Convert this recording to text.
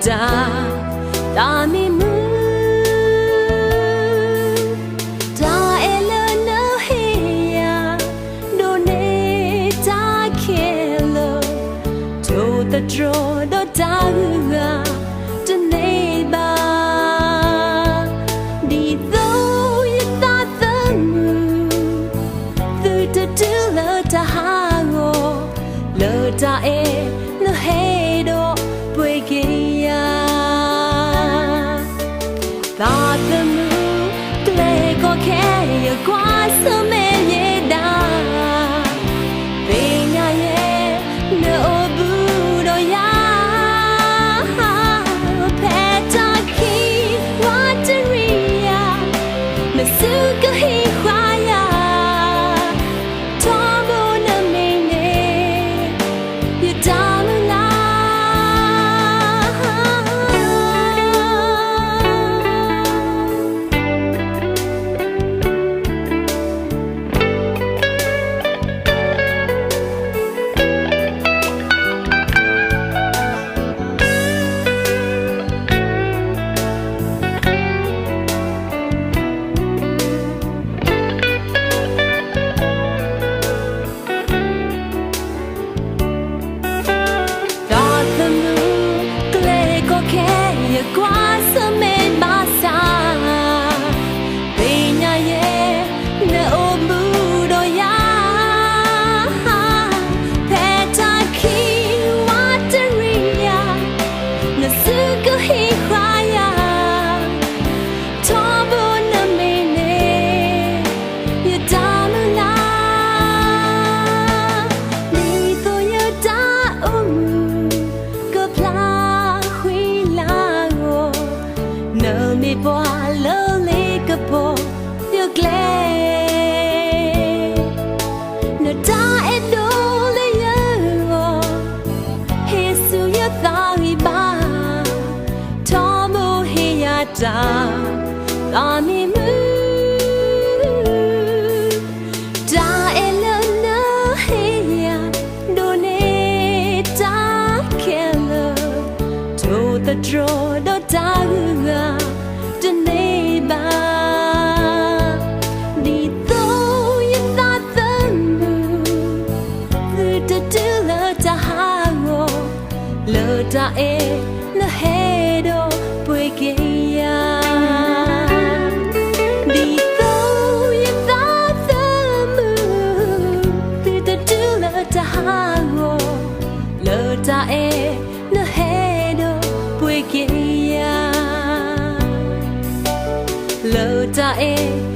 တၢ်, တၢ်မံမုာ်, တၢ်အဲၣ်လၢနဟ့ၣ်ယၤ, ဒိးန့ၢ်တၢ်ခဲလၢာ်, ထိၣ်သတြီၤဒီးတၢ်ဂုၤဂၤတန့ၢ်ဘၣ်. ဒ်သိးယသးသမူ သုတတုၤလၢတၢ်ဟးဂီၤ, လၢတၢ်အဲၣ်နဟဲဒီးပှ့ၤက့ၤယၤ. သးသမူကျဲကီခဲ ယကွၢ်ဆၢၣ်မဲာ်ယဲဒၣ်, သ့ၣ်ညါယဲ နအိၣ်ဘူးဒီးယၤ, ဖဲတၢ်ခံးဝးတရံးယၤ, နစုကဟ့ၣ်ဃာ်ယၤ, ထီဘိနမံၤန့ၣ် ယတၢ်မုၢ်လၢ်. သးသမူကျဲကီခဲ ယကွၢ်ဆၢၣ်မဲာ်ဘၣ်ဆၣ်, သ့ၣ်ညါယဲ နအိၣ်ဘူးဒီးယၤ, ဖဲတၢ်ခံးဝးတရံးယၤ, နစုကဟ့ၣ်ဃာ်ယၤ, ထီဘိနမံၤန့ၣ် ယတၢ်မုၢ်လၢ်. ဒ်သိးယတၢ်အိၣ်မူ ကဖျါဃံလၤအဂီၢ်, နမ့ၢ်ပှၤလၢလ့ကပီၤယကျဲ, နတၢ်အဲၣ်ဒိးလၢယဂီၢ်, ဟ့ၣ်ဆူယသးဂံၢ်ဘါ, ထီဘိဟ့ၣ်ယၤတၢ်, သးမံမုာ်, တၢ်အဲၣ်လၢနဟ့ၣ်ယၤ, ဒိးန့ၢ်တၢ်ခဲလၢာ်, ထိၣ်သတြီၤဒီးတၢ်ဂုၤဂၤတန့ၢ်ဘၣ်. ဒ်သိးယသးသမူ သုတတုၤလၢတၢ်ဟးဂီၤ, လၢတၢ်အဲၣ်နဟဲဒီးပှ့ၤက့ၤယၤ. ဒ်သိးယသးသမူ သုတတုၤလၢတၢ်ဟးဂီၤ, လၢတၢ်အဲၣ်နဟဲဒီးပှ့ၤက့ၤယၤ, လၢတၢ်အဲၣ်